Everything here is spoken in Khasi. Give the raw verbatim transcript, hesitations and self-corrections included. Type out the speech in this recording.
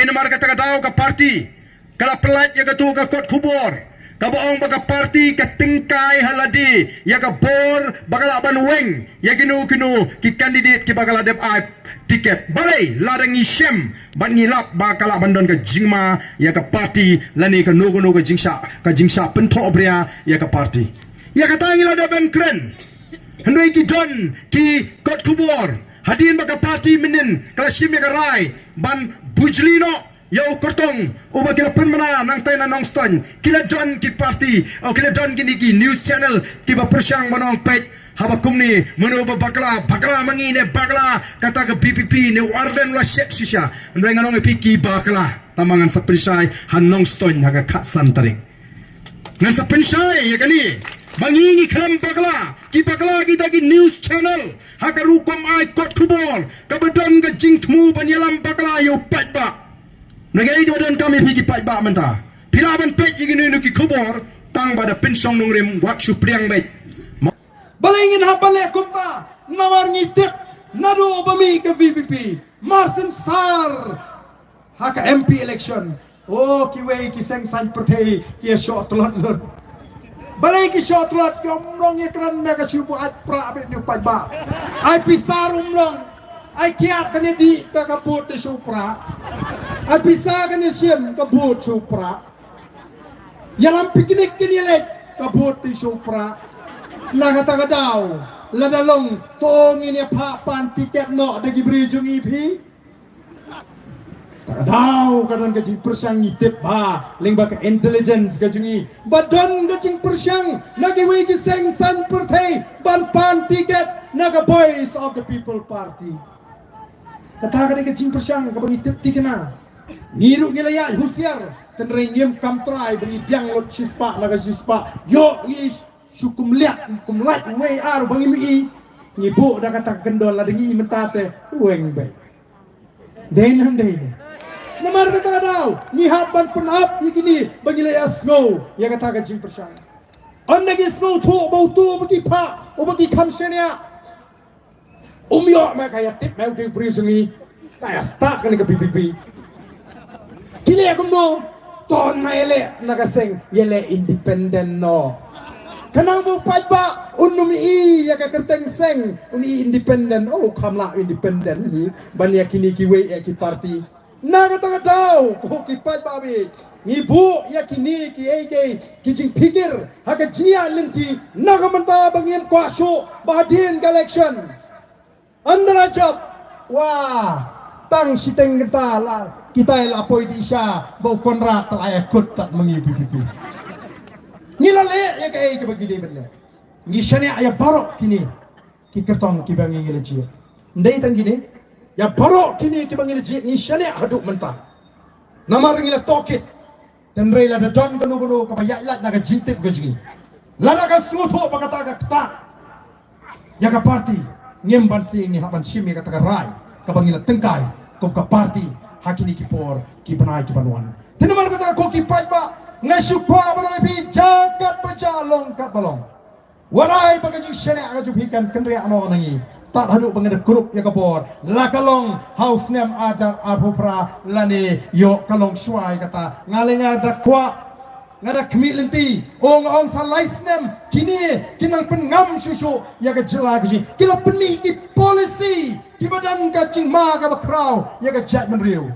Namar kata ka daw ka party ka la pynlait ïa katu ka kot khubor kaba ong ba ka party ka tyngkai ha lade ïa ka bor ba ka lah ban weng ïa kino kino ki candidate kiba ka la dep ai tiket. Balei? Lada ngi shem bad ngi lap ba ka lah ban don ka jingma ïa ka party lane kano kano ka jingshah, ka jingshah pynthohbria ïa ka party. Ïa kata ngi la dep ban kren. Hynrei ki don ki kot khubor hadien ba ka party mynnin ka la shim ïa ka rai ban bujli noh ïa u kyrtong uba ki la pynbna nangtai na Nongstoiñ. Ki la don ki party, o ki la don kine ki news channel kiba pyrshang ban ong, peit, haba kumne mano ba bakla, bakla ma ngi ne bakla, kata ka V P P ne u Ardent u la shet shisha. Hynrei ngan ong ïa phi, ki bakla. Tangba ngan sa pynshai ha Nongstoiñ ha ka khatsan tarik. Ngan sa pynshai ïa kane ba ngi ngi khlem bakla. Ki bakla kita ki news channel ha ka rukom ai kot khubor kaba don ka jingthmu ban ïalam bakla ïa u paidbah. Na kaei kaba donkam ïa phi ki paidbah mynta? Phi lah ban peit ïa kino kino ki khubor tang ba da pynshong nongrim, wat shu pdiang beit. Balei ngin hap ban leh kumta? Namar ngi tip naduh ba mih ka V P P, mar syn sar ha ka M P election, o, kiwei ki seng saiñ pyrthei ki ïa shoh tlot lut. Balei ki shoh tlot? Ki ym long ïa kren, me ka shu buaid pra beit ne u paidbah. Ai pisa ruh ym long. Ai kiad kane dih ka, ka vote te shu pra. Ai pisa kane shim, ka vote shu pra. Ïalam picnic kane leit, ka vote te shu pra. Na kata ka daw lada long, to ngin ïa phah pan tiket noh da ki briew jong ngi phi. Kata ka daw ka don ka jingpyrshang, ngi tip ba lyngba ka intelligence ka jong ngi ba don ka jingpyrshang na kiwei ki seng saiñ pyrthei ban pan tiket na ka Voice of the People Party. Kata ka dei ka jingpyrshang kaba ngi tip thikna. Ngi ruh ngi la ïaid husiar, hynrei ngim kam trai ba ngi biang lut shispah na ka shispah. Ïoh ngi shu kum liat kum lait wei ar ba ngim i. Ngi buh da kata ka kyndon, lada ngi i mynta te weng beit. Dei ne ym dei ne? Namar kata ka daw ngi hap ban pynap ïa kine ba ngi la ïa sngew ïa kata ka jingpyrshang. Ynda ki sngewthuh ba uto ba ki phah, uba ki kham shaniah, um ïoh me ka ïa tip me u dei u briew jong ngi, ka ïa start kane ka V P P. Ki leh kumno? To na ïa leh na ka seng, ïa leh independent noh. Khnang ba u paidbah un ym i ïa ka kyrteng seng, un i independent. O, kham lah independent hi ban ïa kine kiwei ïa ki party. Na kata ka daw ko ki paidbah, ngi buh ïa kine kiei kiei ki jingpikir ha ka jingïaid lynti na ka mynta ba ngin kwah shuh ba hadien ka election. Ynda la jop, wa, tang shiteng kynta la kita la poi dih sha ba u Conrad te la ïa kut tad ma ngi V P P. Ngi la leh ïa kaei kaba ngi dei ban leh. Ngi shaniah ïa baroh kine ki kyrtong kiba ngi ngi la jied. Ym dei tang kine, ïa baroh kine kiba ngi la jied ngi shaniah haduh mynta. Namar ngi la tohkit. Hynrei lada don kano kano kaba ïaid lait na ka jingtip ka jong ngi, lada ka sngewthuh ba kata ka ktah ïa ka party, ngim banse ngi hap ban shim ïa kata ka rai kaba ngi la tyngkai kum ka party ha kine ki por ki bnai ki ban wan. Te namar kata ko ki paidbah, nga shu kwah ban ong ïa phi, jia katba jia, long katba long. Wat ai ba ka jingshaniah ka jong phi kan kynriah noh na ngi. Tad haduh ba ngi da kurup ïa ka bor, la ka long ha u snem ar hajar arphew phra lane ïoh ka long shuwa ïa kata, nga leh nga da kwah, nga da khmih lynti. O, nga ong sa lai snem kine ki nang pynngam shuh shuh ïa ka jylla ka jong ngi. Ki la pynmih ki policy kiba don ka jingma kaba khraw ïa ka jaitbynriew.